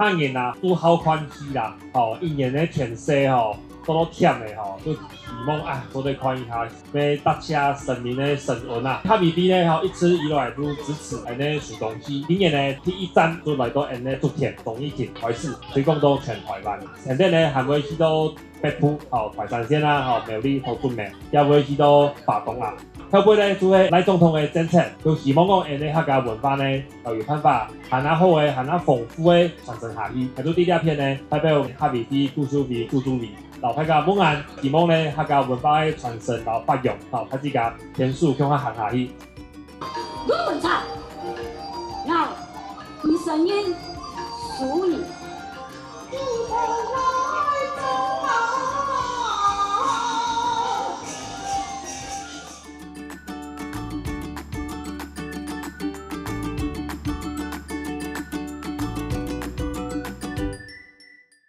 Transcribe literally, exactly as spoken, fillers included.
客人啊，都好看戲啦，吼，一年个天色吼，做到忝个吼，就希望啊，做得看一下，愛搭謝神明个神恩啊。客委會呢，吼，一直以來都支持𫣆个手工戲。今年呢，第一站就來到𫣆个竹田忠義亭開始，推廣到全臺灣。前天呢，還會去到北部，吼，排山縣啊，吼，苗栗、桃竹苗，也會去到花東啊。後背呢，就係賴總統个政策，就希望講𫣆个客家文化呢， 就有辦法還較好个、還較豐富个傳承下去。𠊎就在這片呢，代表客委會、古樹會、主委，摎大家問安，希望呢客家文化个傳承摎發揚，摎大自家牽手共下行下去。陸文燦，𠊎，你承認輸贏。